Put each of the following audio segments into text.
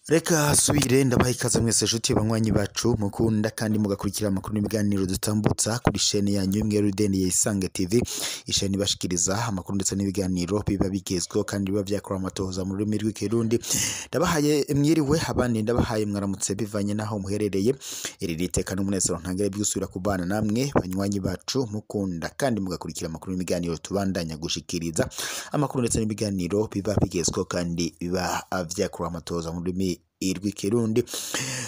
Reka subire ndabaha ikaze mwese nshuti banywanyi bacu mukunda kandi mugakurikira amakuru n'ibiganiro dutambutsa kuri shene yanyu imwe rudeni ya Isange TV, ishene ibashikiriza amakuru ndetse n'ibiganiro biba bigezweho kandi biba vyakora amatohoza mu rurimi rw'ikirundi. Ndabahaye mwiriwe abandi ndabahaye mwaramutse bivanye naho muherereye. Iri riteka n'umunezero ntangere byusubira kubana namwe banywanyi bacu mukunda kandi mugakurikira amakuru n'ibiganiro tubandanya gushikiriza amakuru ndetse n'ibiganiro biba bigezweho kandi biba vyakora amatohoza mu rurimi rw'ikirundi.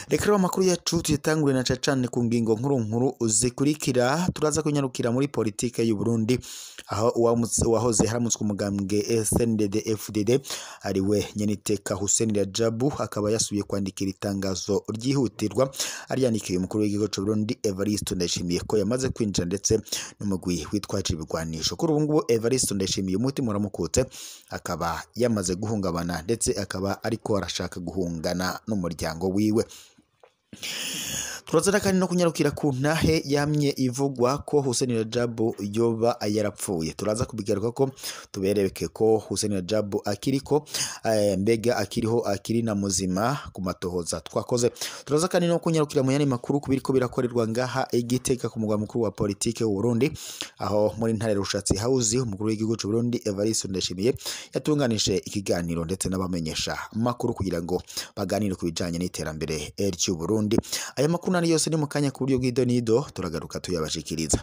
Reka rero amakuru yacu tuyatangure na cane ku ngingo nkuru nkuru zikurikira. Turaza kunyarukira muri politike y'u Burundi aho uwahoze haramutswe umugambwe SNDD FDD ariwe nyeniteka Hussein Rajabu akaba yasubiye kwandikira itangazo ryihutirwa aryandikiye umukuru w'igihugu c'u Burundi Evariste Ndayishimiye ko yamaze kwinjira ndetse n'umugwi witwaje ibigwanisho. Kuri ubu ngubu Evariste Ndayishimiye umutima uramukutse, akaba yamaze guhungabana ndetse akaba ariko arashaka guhungana n'umuryango wiwe. Turazana kandi no kunyarukira ku ntahe yamye ivugwa ko Hussein Rajabu yoba yarapfuye. Turaza kubigaruka ko tubereke ko Hussein Rajabu akiriko, mbega akiriho akiri na muzima ku matohoza twakoze. Turaza kandi no kunyarukira mu yandi makuru kubiriko birakorerwa ngaha Igitega ku mugwa mukuru wa politike w'u Burundi, aho muri ntare Rushatsi House umukuru w'igihugu c'u Burundi Evariste Ndayishimiye yatunganije ikiganiro ndetse n'abamenyesha makuru kugira ngo baganire ku bijanye n'iterambere ry'u Burundi. Aya makuru nari yose ni mukanya ku buryo bw'idonido turagaruka tuyabashikiriza.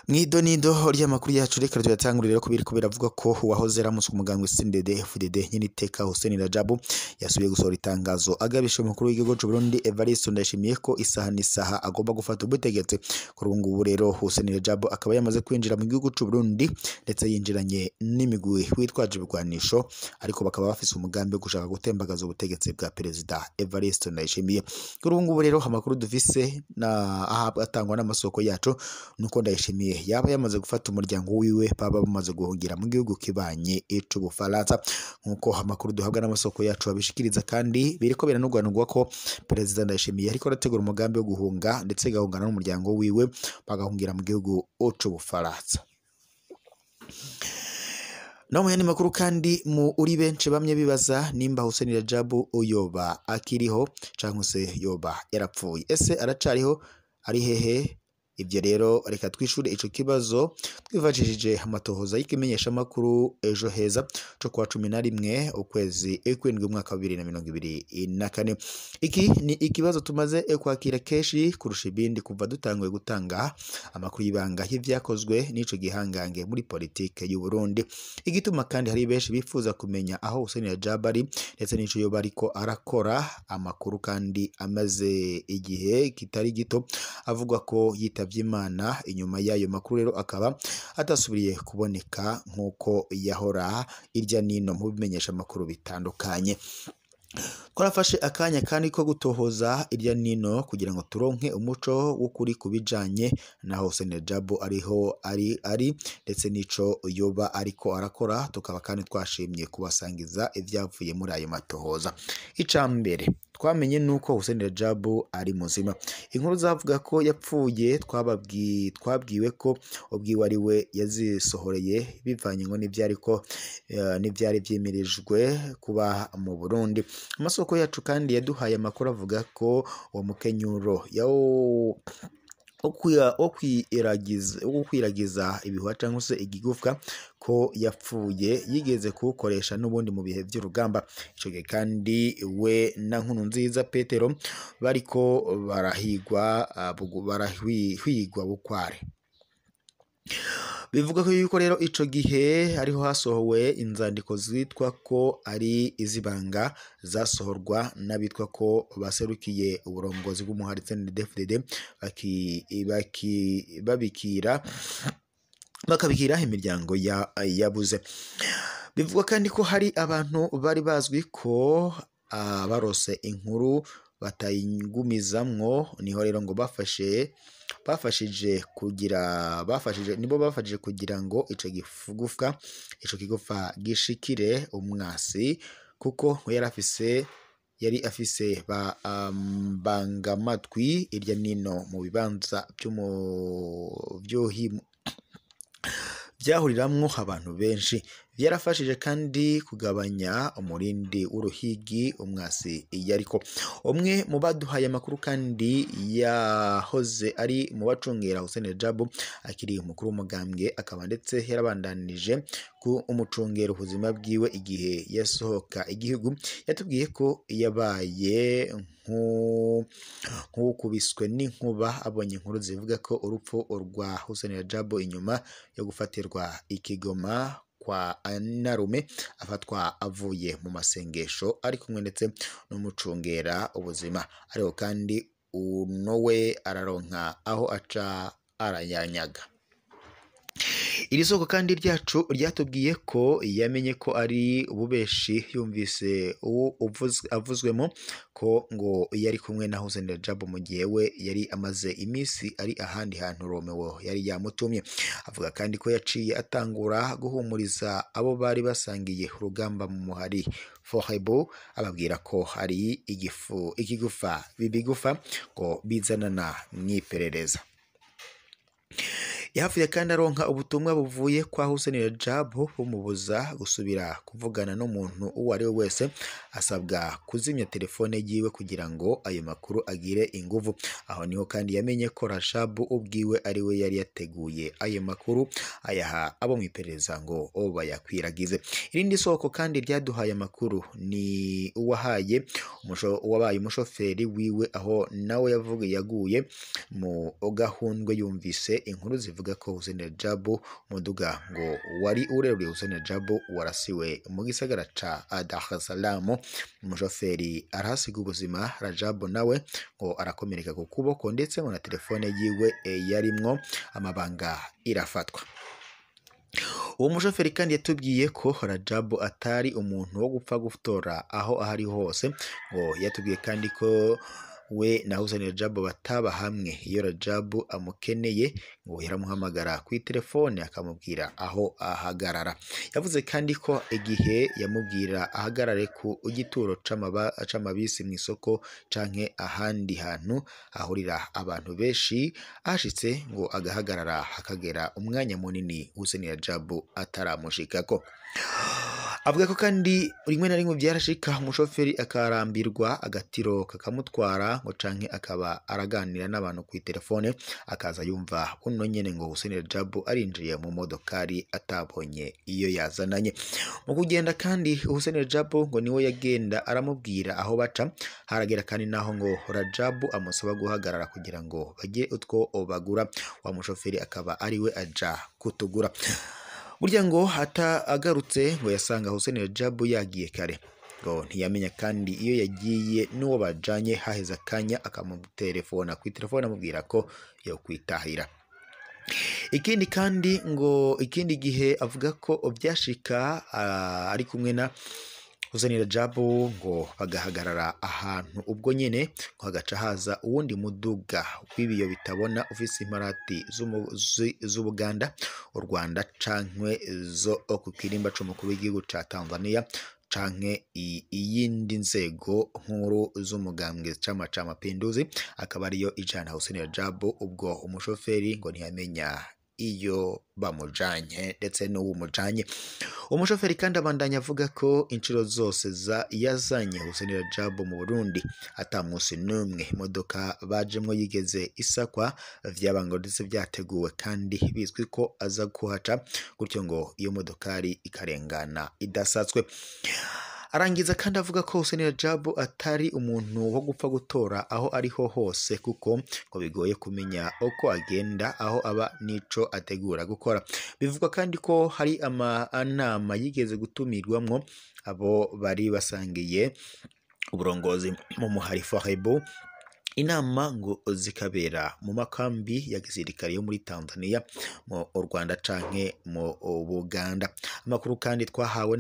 Mw'idonido ry'amakuru yacu reka tuyatangurire ko biriko biravuga ko uwahoze aramutswe umugambwe SNDD FDD nyeniteka Hussein Rajabu yasubiye gusohora itangazo agabisha umukuru w'igihugu c'u Burundi Evariste Ndayishimiye ko isaha n'isaha agomba gufata ubutegetsi. Kuri ubu ngubu rero Hussein Rajabu akaba yamaze kwinjira mu gihugu c'u Burundi ndetse yinjiranye n'imigwi witwaje ibigwanisho, ariko bakaba bafise umugambi wo gushaka gutembagaza ubutegetsi bwa Perezida Evariste Ndayishimiye. Kuri ubu ngubu rero amakuru dufise na atangwa n'amasoko yacu nuko Ndayishimiye yaba yamaze gufata umuryango wiwe baba bamaze guhungira mu gihugu kibanye c'Ubufaransa, nkuko amakuru duhabwa n'amasoko yacu abishikiriza. Kandi biriko biranugwanugwa ko Perezida Ndayishimiye ariko arategura umugambi wo guhunga ndetse gahungana n'umuryango wiwe bagahungira mu gihugu c'Ubufaransa. No mu yandi makuru kandi mu uri benshi bamye bibaza nimba Hussein Rajabu yoba akiriho canke se yoba yarapfuye. Ese aracariho ari hehe? Ibyo rero reka twishure ico kibazo twifashishije amatohoza y'ikimenyesha makuru Ejo Heza co kwa 11 ukwezi kw'indwi umwaka wa 2024. Iki ni ikibazo tumaze kwakira kenshi kurusha ibindi kuva dutanguye gutanga amakuru y'ibanga y'ivyakozwe n'ico gihangange muri politike y'u Burundi. Igituma kandi hari benshi bifuza kumenya aho Hussein Rajabu ari ndetse n'ico yoba ariko arakora. Amakuru kandi amaze igihe kitari gito avuga ko yitavye Imana. Inyuma y'ayo makuru rero akaba atasubiriye kuboneka nkuko yahora irya nino mu bimenyesha amakuru bitandukanye. Twarafashe akanya kandi ko gutohoza irya nino kugira ngo turonke umuco w'ukuri kubijanye na Hussein Rajabu ariho ari ndetse n'ico yoba ariko arakora. Tukaba kandi twashimye kubasangiza ivyavuye muri ayo matohoza. Icambere twamenye nuko Hussein Rajabu ari muzima. Inkuru zavuga ko yapfuye twabwiwe ko ubwiwe ari we yazisohoreye bivanye ngo n'ivyariko n'ivyari vyimirijwe kuba mu Burundi. Amasoko yacu kandi yaduhaye amakuru avuga ko uwo mukenyuro wo kwiragiza ibihuha canke se igigufwa ko yapfuye yigeze kuwukoresha n'ubundi mu bihe vy'urugamba. Ico gihe kandi we na Nkurunziza Petero bariko barahigwa bukware. Bivuga ko yuko rero ico gihe ariho hasohowe inzandiko zitwa ko ari izibanga zasohorwa n'abitwa ko baserukiye uburongozi bw'umuhari CNDD-FDD bakabikira imiryango yabuze. Bivugwa kandi ko hari abantu bari bazwi ko barose inkuru batayigumizamwo, niho rero ngo bafashije kugira ngo ico kigufa gishikire umwasi, kuko yarafise yari afise ba bangamatwi irya nino mu bibanza vyahuriramwo abantu benshi. Vyarafashije kandi kugabanya umurindi w'uruhigi umwasi yariko. Umwe mu baduhaye amakuru kandi yahoze ari mu bacungera Hussein Rajabu akiri umukuru w'umugambwe, akaba ndetse yarabandanije ku umucungera ubuzima bwiwe igihe yasohoka igihugu, yatubwiye ko yabaye nk'ukubiswe n'inkuba abonye inkuru zivuga ko urupfu rwa Hussein Rajabu inyuma yo gufatirwa ikigoma kwa Narume, afatwa avuye mu masengesho ari kumwe ndetse n'umucungera ubuzima, ariko kandi uno we araronka aho aca arayanyaga. Iri soko kandi ryacu ryatubwiye ko yamenye ko ari ububeshi yumvise uwo avuzwemo ko ngo yari kumwe na Hussein Rajabu mu gihe we yari amaze iminsi ari ahandi hantu Romeo yari yamutumye. Avuga kandi ko yaciye atangura guhumuriza abo bari basangiye urugamba mu muhari Forebo, ababwira ko hari igifu ikigufa bibigufa ngo bizanana mw'iperereza. Yahavuye kandi aronka ubutumwa buvuye kwa Hussein Rajabu bumubuza gusubira kuvugana n'umuntu uwo ari we wese, asabwa kuzimya telefone yiwe kugira ngo ayo makuru agire inguvu. Aho niho kandi yamenye ko Rajabu ubwiwe ari we yari yateguye ayo makuru ayaha abo mw'iperereza ngo bayakwiragize. Irindi soko kandi ryaduhaye amakuru ni uwahaye uwabaye umushoferi wiwe, aho nawe yavuga yaguye mu gahundwe yumvise inkuru zivuga ko Hussein Rajabu umuduga ngo wari ureruriye Hussein Rajabu warasiwe mu gisagara ca Dar es Salaam, umushoferi arahasiga ubuzima, Rajabu nawe ngo arakomereka ku kuboko ndetse ngo na telefone yiwe yarimwo amabanga irafatwa. Uwo mushoferi kandi yatubwiye ko Rajabu atari umuntu wo gupfa gutora aho ahari hose, ngo yatubwiye kandi ko we na Hussein Rajabu bataba hamwe, iyo Rajabu amukeneye ngo yaramuhamagara kuri telefone akamubwira aho ahagarara. Yavuze kandi ko igihe yamubwira ahagarare ku gituro c'amabisi mw'isoko canke ahandi hantu hahurira abantu benshi, ahashitse ngo agahagarara hakagera umwanya munini Hussein Rajabu ataramushikako. Avuga ko kandi rimwe na rimwe byarashika umushoferi akarambirwa agatiro kakamutwara ngo canke akaba araganira n'abantu ku telefone, akaza yumva buno nyene ngo Hussein Rajabu arinjiye mu modokari atabonye iyo yazananye. Mu kugenda kandi Hussein Rajabu ngo niwe yagenda aramubwira aho baca, haragera kandi naho ngo Rajabu amusaba guhagarara kugira ngo bagire utwo bagura, wa mushoferi akaba ariwe aja kutugura. Burya ngo hata agarutse ngo yasanga Hussein Rajabu yagiye kare, ngo ntiyamenya kandi iyo yagiye n'uwo bajanye, haheze akanya akamutelefona kuri telefone amubwira ko yo kwitahira. Ikindi kandi ngo ikindi gihe avuga ko byashika ari kumwe na Hussein Rajabu ngo bagahagarara ahantu ubwo nyene ngo hagaca haza uwundi muduga w'ibiyo bitabona ufise imparati z'Ubuganda, u Rwanda cankwe zo ku kirimba c'umukuru w'igihugu ca Tanzania canke iyindi nzego nkuru z'umugambwe Chama cha Mapinduzi, akaba ariyo ijana Hussein Rajabu. Ubwo umushoferi ngo ntiyamenya iyo bamujanye ndetse n'uwumujanye. Umushoferi kandi abandanya avuga ko inshuro zose yazanye Hussein Rajabu mu Burundi ata munsi n'umwe imodoka bajemwo yigeze isakwa, vyaba ngo ndetse vyateguwe kandi bizwi ko aza kuhaca, gutyo ngo iyo modokari ikarengana idasatswe. Arangiza kandi avuga ko Hussein Rajabu atari umuntu wo gupfa gutora aho ariho hose, kuko ngo bigoye kumenya uko agenda, aho aba n'ico ategura gukora. Bivugwa kandi ko hari amanama yigeze gutumirwamwo abo bari basangiye uburongozi mu muhari Forebo, inama ngo zikabera mu makambi ya gisirikare yo muri Tanzania, mu Rwanda canke mu Buganda. Amakuru kandi twahawe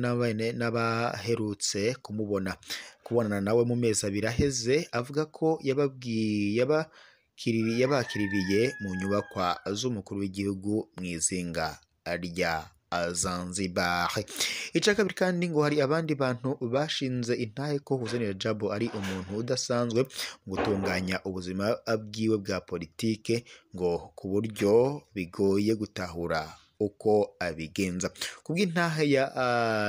n'abaherutse kumubona kubonana nawe mu mezi abiri aheze, avuga ko yabakiririye mu nyubakwa z'umukuru w'igihugu mw'izinga rya Zanzibar. Ica kabiri kandi ngo hari abandi bantu bashinze intahe ko Hussein Rajabu ari umuntu udasanzwe mu gutunganya ubuzima bwiwe bwa politike, ngo ku buryo bigoye gutahura uko abigenza. Kubw'intahe ya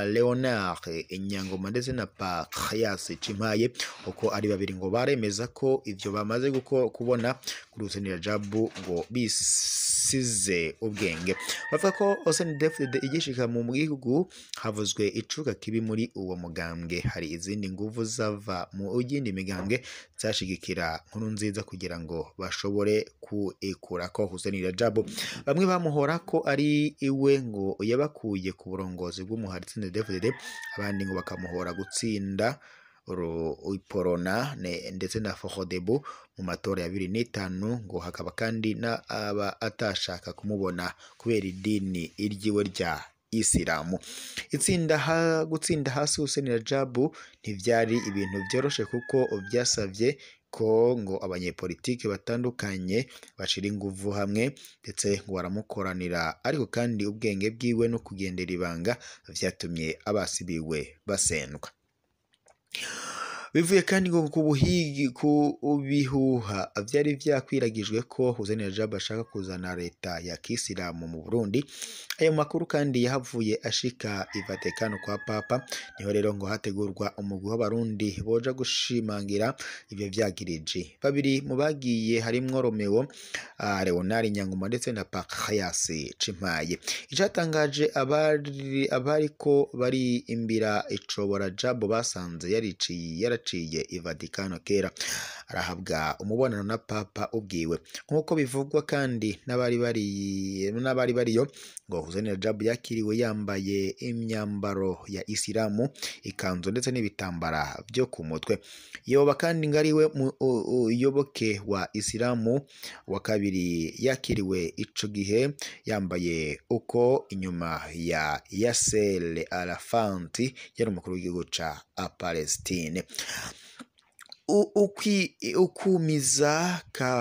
Leonard Nyangoma ndetse na Patrias Cimpaye, uko ari babiri ngo baremeza ko ivyo bamaze kubona kuri Hussein Rajabu ngo bisize ubwenge. Bavuga ko CNDD-FDD igishika mu gihugu havuzwe icuka kibi muri uwo mugambwe, hari izindi nguvu zava mu yindi migambwe zashigikira Nkurunziza kugira ngo bashobore kuikurako Hussein Rajabu. Bamwe bamuhora ko ari iwe ngo yabakuye ku burongozi bw'umuhari CNDD-FDD, abandi ngo bakamuhora gutsinda Iporona ndetse na Fohodebu mu matora ya 2005, ngo hakaba kandi n'aba atashaka kumubona kubera idini iryiwe rya Isilamu. Gutsinda hasi Hussein Rajabu ntivyari ibintu vyoroshe, kuko vyasavye ko ngo abanyepolitike batandukanye bashira inguvu hamwe ndetse ngo baramukoranira, ariko kandi ubwenge bwiwe no kugendera ibanga vyatumye abasibiwe basendwa. Bivuye kandi ngo ku bihuha vyari vyakwiragijwe ko Hussein Rajabu ashaka kuzana leta ya Kisilamu mu Burundi. Ayo makuru kandi yahavuye ashika i Vatikano kwa Papa, niho rero ngo hategurwa umugwi w'abarundi boja gushimangira ivyo vyagirije. Babiri mu bagiye harimwo Romeo Leonard Nyangoma ndetse na Patrias Cimpaye. Icatangaje abariko bari imbira icobo Rajabu basanze yaraciye i Vatikano kera, arahabwa umubonano na Papa ubwiwe. Nk'uko bivugwa kandi n'abari bariyo, ngo Hussein Rajabu yakiriwe yambaye imyambaro ya Isilamu, ikanzu ndetse n'ibitambara byo ku mutwe. Yoba kandi ngo ariwe muyoboke wa Isilamu wa kabiri yakiriwe ico gihe yambaye uko, inyuma ya Yasser Arafat yari umukuru w'igihugu ca Palestine.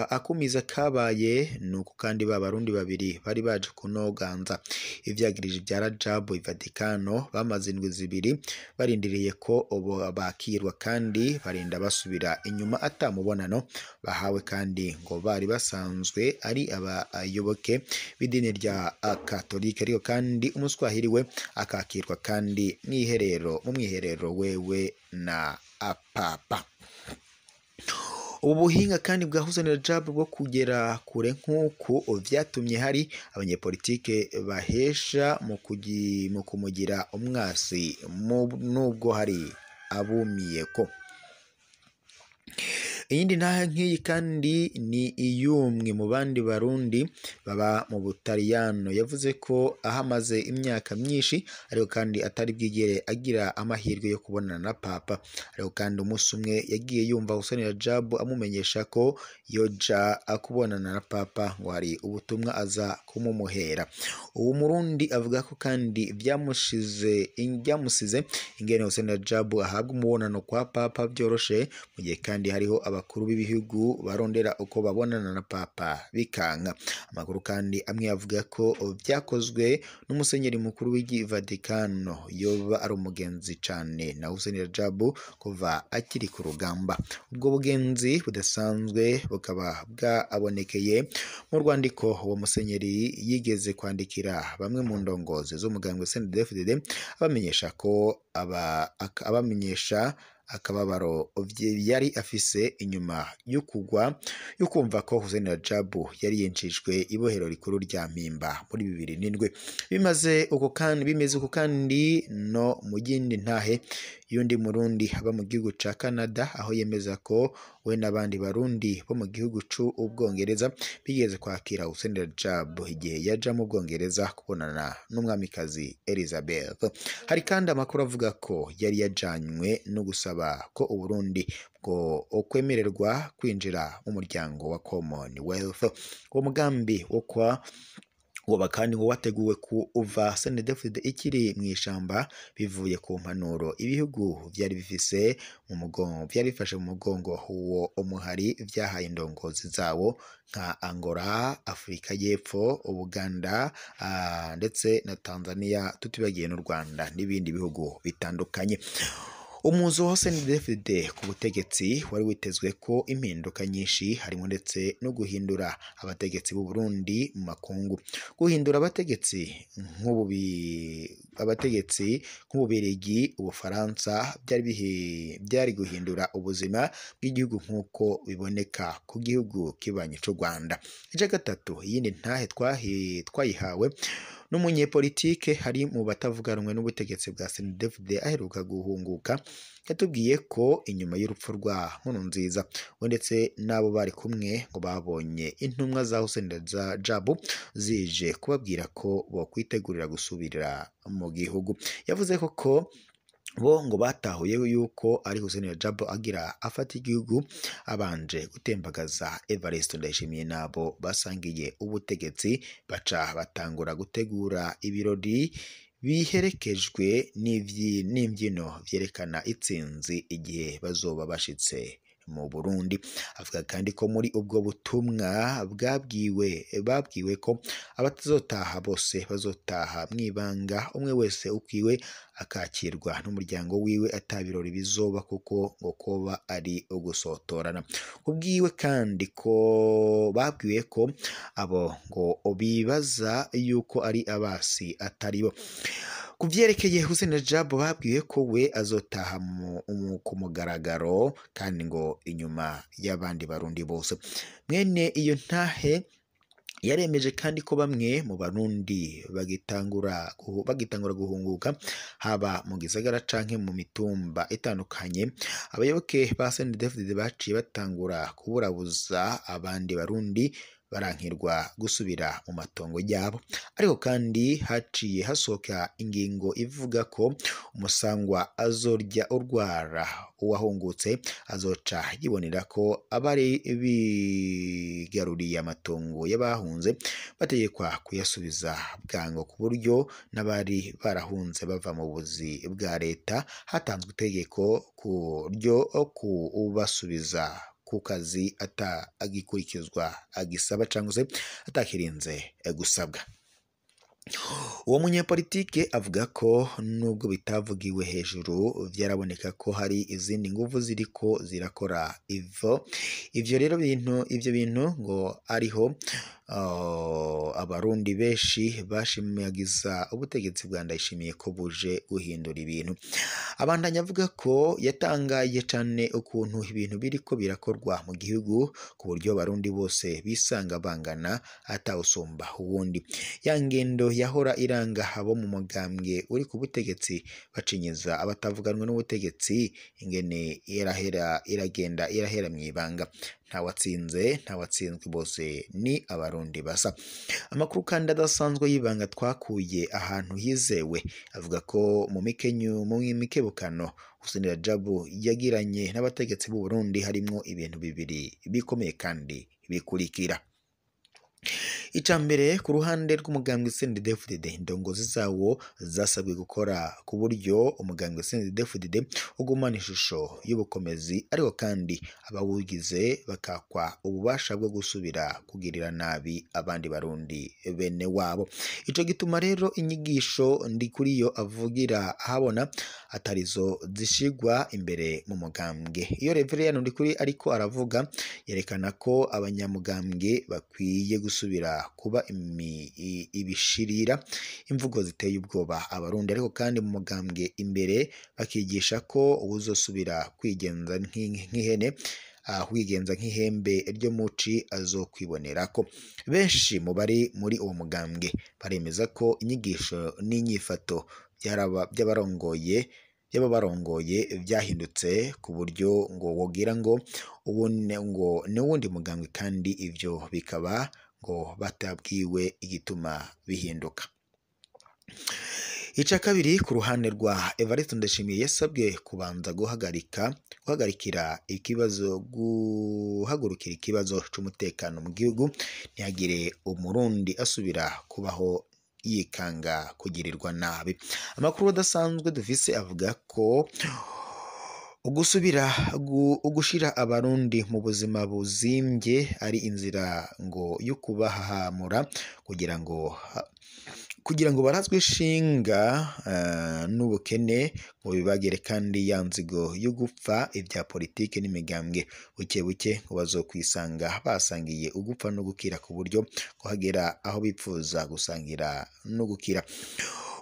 Akumiza kabaye nuko kandi ba barundi babiri bari baje kunoganza ivyagirije vya Rajabu i Vatikano bamaze indwi zibiri barindiriye ko bakirwa, kandi barinda basubira inyuma atamubonano bahawe, kandi ngo bari basanzwe ari abayoboke b'idini rya Katolika, ariko kandi umuswahili we akakirwa kandi mu mwiherero wewe na Papa. Ubu buhinga kandi bwa Hussein Rajabu bwo kugera kure nk'uku vyatumye hari abanyepolitike bahesha mu kumugira umwasi, nubwo hari abumiyeko. Iyindi ntahe nk'iyi kandi ni iy'umwe mu bandi barundi baba mu Butaliyano, yavuze ko ahamaze imyaka myinshi ariko kandi atari bwigere agira amahirwe yo kubonana na Papa. Ariko kandi umunsi umwe yagiye yumva Hussein Rajabu amumenyesha ko yoja kubonana na Papa, ngo hari ubutumwa aza kumumuhera. Uwo murundi avuga ko kandi vyamusize ingene Hussein Rajabu ahabwa umubonano kwa Papa vyoroshe, mu gihe kandi hariho abakuru b'ibihugu barondera uko babonana na Papa bikanka. Amakuru kandi amwe avuga ko vyakozwe n'umusenyeri mukuru w'igi Vatikano yoba ari umugenzi cane na Hussein Rajabu kuva akiri ku rugamba. Ubwo bugenzi budasanzwe bukaba bwabonekeye mu rwandiko uwo musenyeri yigeze kwandikira bamwe mu ndongozi z'umugambwe CNDD-FDD, abamenyesha ko abamenyesha akababaro yari afise inyuma y'ukugwa y'ukumva ko Hussein Rajabu yari yinjijwe ibohero rikuru rya Mpimba muri 2007. Bimeze uko kandi no mu yindi ntahe y'undi murundi aba mu gihugu ca Canada, aho yemeza ko we n'abandi barundi bo mu gihugu c'Ubwongereza bigeze kwakira Hussein Rajabu igihe yaja mu Bwongereza kubonana n'umwamikazi Elizabeth. Hari kandi amakuru avuga ko yari yajanywe no gusaba ko Uburundi bwo kwemererwa kwinjira mu muryango wa Commonwealth. Uwo mugambi wo kwa Woba kandi ngo wateguwe kuva CNDD-FDD ikiri mu ishamba, bivuye ku mpanuro ibihugu vyari bifise mu mugongo, vyari bifashe mu mugongo uwo umuhari vyahaye indongozi zawo nka Angola, Afurika y'Epfo, Ubuganda ndetse na Tanzania, tutibagiye n'u Rwanda n'ibindi bihugu bitandukanye. Umuzo wa CNDD-FDD ku butegetsi wari witezwe ko impinduka nyinshi, harimo ndetse no guhindura abategetsi b'u Burundi mu makungu, guhindura abategetsi nk'Ububirigi, Ubufaransa, byari guhindura ubuzima bw'igihugu nk'uko biboneka ku gihugu kibanyi c'u Rwanda. Ica gatatu, iyindi ntahe twayihawe n'umunyepolitike hari mu batavuga rumwe n'ubutegetsi bwa CNDD-FDD aheruka guhunguka, yatubwiye ko inyuma y'urupfu rwa Nkurunziza we ndetse n'abo bari kumwe ngo babonye intumwa za Hussein Rajabu zije kubabwira ko bokwitegurira gusubira mu gihugu. Yavuze ko bo ngo batahuye yuko ari Hussein Rajabu agira afata igihugu abanje gutembagaza Evariste Ndayishimiye n'abo basangiye ubutegetsi, baca batangura gutegura ibirori biherekejwe n'imbyino vyerekana itsinzi igihe bazoba bashitse mu Burundi. Avuga kandi ko muri ubwo butumwa babwiwe ko abatazotaha bose bazotaha mwibanga, umwe wese ukwiwe akakirwa n'umuryango wiwe, atabirori bizoba kuko ngo koba ari ugusotorana. Kubwiwe kandi ko babwiwe ko abo ngo bibaza yuko ari abasi atari bo. Ku vyerekeye Hussein Rajabu, babwiwe ko we azotaha ku mugaragaro kandi ngo inyuma y'abandi Barundi bose. Mwene iyo ntahe yaremeje kandi ko bamwe mu Barundi bagitangura guhunguka, haba mu gisagara canke mu mitumba itandukanye, abayoboke ba CNDD-FDD baciye batangura kuburabuza abandi Barundi barankirwa gusubira mu matongo yabo. Ariko kandi haciye hasohoka ingingo ivuga ko umusangwa azorya urwara uwahungutse azoca yibonera ko abari bigaruriye amatongo y'abahunze bategekwa kuyasubiza bwango, ku buryo n'abari barahunze bava mu buzi bwa leta hatanzwe itegeko ryo kubasubiza ku kazi atagikurikizwa agisaba cyangwa se atakirinze gusabwa. Uwo munyepolitike avuga ko nubwo bitavugiwe hejuru vyaraboneka ko hari izindi nguvu ziriko zirakora ivyo rero ivyo bintu ngo ariho abarundi benshi bashimagiza ubutegetsi bwa Ndayishimiye ko buje guhindura ibintu. Abandanya avuga ko yatangaye cane ukuntu ibintu biriko birakorwa mu gihugu, ku buryo abarundi bose bisanga bangana atawusumba uwundi. Ya ngendo yahora iranga abo mu mugambwe uri ku butegetsi bacinyiza abatavuganwe n'ubutegetsi, ingene iragenda irahera mw'ibanga. Ntawatsinze ntawatsinzwe, bose ni abarundi basa. Amakuru kandi adasanzwe y'ibanga twakuye ahantu hizewe avuga ko mu mikebukano Hussein Rajabu yagiranye n'abategetsi b'u Burundi harimwo ibintu bibiri bikomeye kandi bikurikira. Ica mbere, ku ruhande rw'umugambwe CNDD-FDD, indongozi zawo zasabwe gukora ku buryo umugambwe CNDD-FDD ugumana ishusho y'ubukomezi, ariko kandi abawugize bakakwa ububasha bwo gusubira kugirira nabi abandi Barundi bene wabo. Ico gituma rero inyigisho Ndikuriyo avugira ahabona atarizo zishigwa imbere mu mugambwe. Iyo Reverien Ndikuri ariko aravuga yerekana ko abanyamugambwe bakwiye gusubira kuba ibishirira imvugo ziteye ubwoba abarundi, ariko kandi mu mugambwe imbere bakigisha ko uwuzosubira kwigenza nk'ihene kwigenza nk'ihembe ryo muci azokwibonerako. Benshi mu bari muri uwo mugambwe baremeza ko inyigisho n'inyifato by'ababarongoye byahindutse, ku buryo ngo wogira ngo ngo n'uwundi mugambwe, kandi ivyo bikaba ngo batabwiwe igituma bihinduka. Ica kabiri, ku ruhande rwa Evariste Ndayishimiye, yasabwe kubanza guhagarikira ikibazo guhagurukira ikibazo c'umutekano mu gihugu, ntihagire umurundi asubira kubaho yikanga kugirirwa nabi. Amakuru adasanzwe dufise avuga ko ugusubira ugushira abarundi mu buzima buzimbye ari inzira ngo yo kubahahamura kugira ngo barazwe ishinga n'ubukene ngo bibagere kandi ya nzigo yo gupfa ibya politike n'imigambwe buke buke ngo bazokwisanga basangiye ugupfa no gukira, ku buryo kuhagera aho bipfuza gusangira no gukira.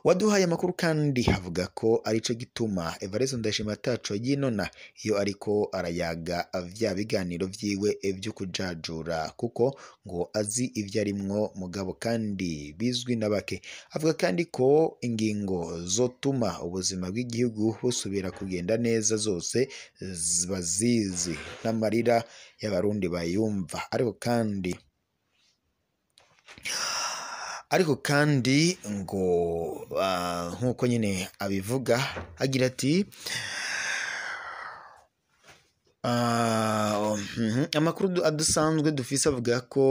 Waduhaye amakuru kandi avuga ko arico gituma Evariste Ndayishimiye ataco yinona iyo ariko arayaga vya biganiro vyiwe vyo kujajura, kuko ngo azi ivyo arimwo mugabo kandi bizwi na bake. Avuga kandi ko ingingo zotuma ubuzima bw'igihugu busubira kugenda neza zose bazizi n'amarira y'abarundi bayumva, ariko kandi ngo nk'uko nyine abivuga agira ati amakuru adasanzwe dufise avuga ko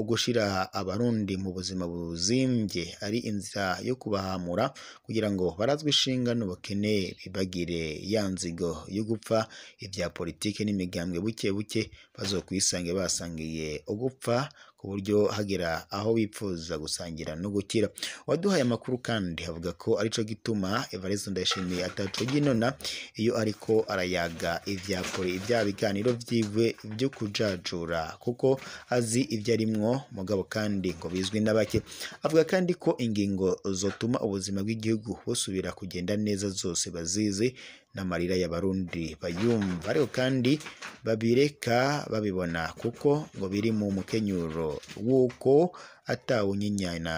gushira abarundi mu buzima buzimbye ari inzira yo kubahamura kugira ngo barazwe ishinga n'ubukene bibagire ya nzigo yo gupfa ibya politike n'imigambwe buke buke bazokwisange basangiye ugupfa, ku buryo hagera aho bipfuza gusangira no gukira. Waduhaye amakuru kandi avuga ko arico gituma Evariste Ndayishimiye ataco yinona iyo ariko arayaga ibya biganiro vyiwe vyo kujajura, kuko azi ivyo arimwo mugabo kandi ngo bizwi na bake. Avuga kandi ko ingingo zotuma ubuzima bw'igihugu busubira kugenda neza zose bazizi n'amarira y'abarundi bayumva, ariko kandi babireka babibona kuko ngo biri mu mukenyuro w'uko atawunyinyana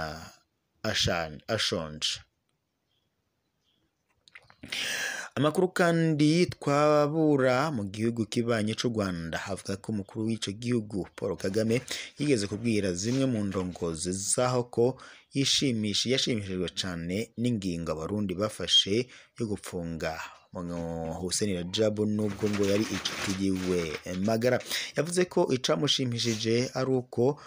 ashonje. Amakuru kandi twabura mu gihugu kibanye c'u Rwanda avuga ko umukuru w'ico gihugu Paul Kagame yigeze kubwira zimwe mu ndongozi zaho ko yashimishijwe cane n'ingingo abarundi bafashe yo gupfunga Hussein Rajabu, nubwo ngo yari inshuti yiwe magara. Yavuze ko icamushimishije ari uko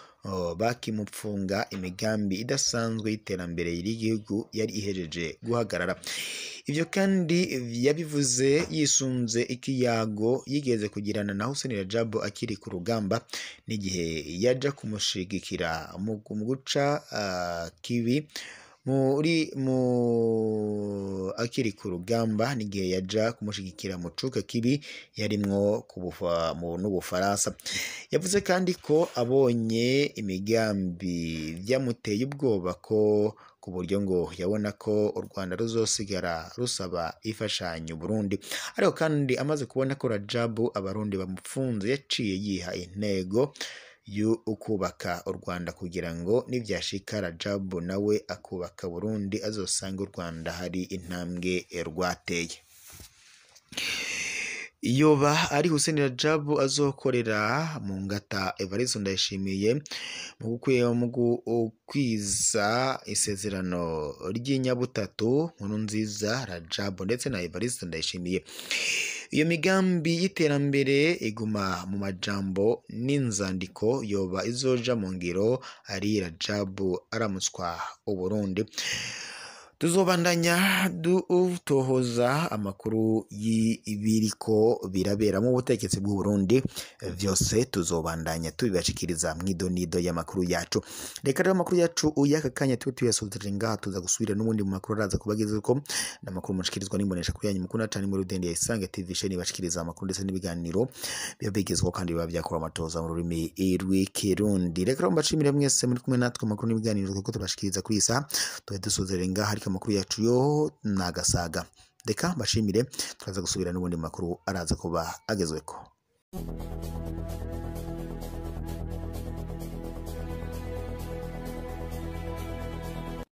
bakimupfunga imigambi idasanzwe y'iterambere ry'igihugu yari ihejeje guhagarara. Ivyo kandi yabivuze yisunze ikiyago yigeze kugirana na Hussein Rajabu akiri ku rugamba, n'igihe yaja kumushigikira mu guca kibi muri mu akiri ku rugamba, n'igihe yaja kumushigikira mu cuka kibi yarimwo n'Ubufaransa. Yavuze kandi ko abonye imigambi byamuteye ubwoba ko ku buryo ngo yabona ko u Rwanda ruzosigara rusaba ifashanyo Burundi. Ariko kandi amaze kubona ko Rajabu abarundi bamupfunze, yaciye yiha intego yo ukubaka u Rwanda kugira ngo nivyashika Rajabu nawe akubaka Burundi azosanga u Rwanda hari intambwe rwateye. Yoba ari Hussein Rajabu azokorera mu ngata Evariste Ndayishimiye mu gukwiza isezerano ry'inyabutatu Nkurunziza, Rajabu ndetse na Evariste Ndayishimiye. Iyo migambi y'iterambere iguma mu majambo n'inzandiko yoba izoja mu ngiro ari Rajabu aramutswa Uburundi. Tuzobandanya dutohoza amakuru y'ibiriko birabera mu butegetsi bw'u Burundi, vyose tuzobandanya tubibashikiriza mwidonido y'amakuru yacu. Reka rero amakuru yacu uyaka kanya tube tuyasozerera ngaha, tuza gusubira n'ubundi mu makuru araza kubagezeko n'amakuru mushikirizwa n'imbonesha kuri yanyu mukunda cyane muri Rudende ya Isange TV sheni, bashikiriza amakuru ndetse n'ibiganiro biba bigezweho kandi biba byakora amatoza mu rurimi rw'ikirundi. Reka rero mbashimire mwese muri kumwe natwe amakuru n'ibiganiro kuko tubashikiriza kuri isa tube dusozerera ngaha, ariko amakuru yacu yo nagasaga. Reka mbashimire, turaza gusubira n'ubundi makuru araza kuba agezweko.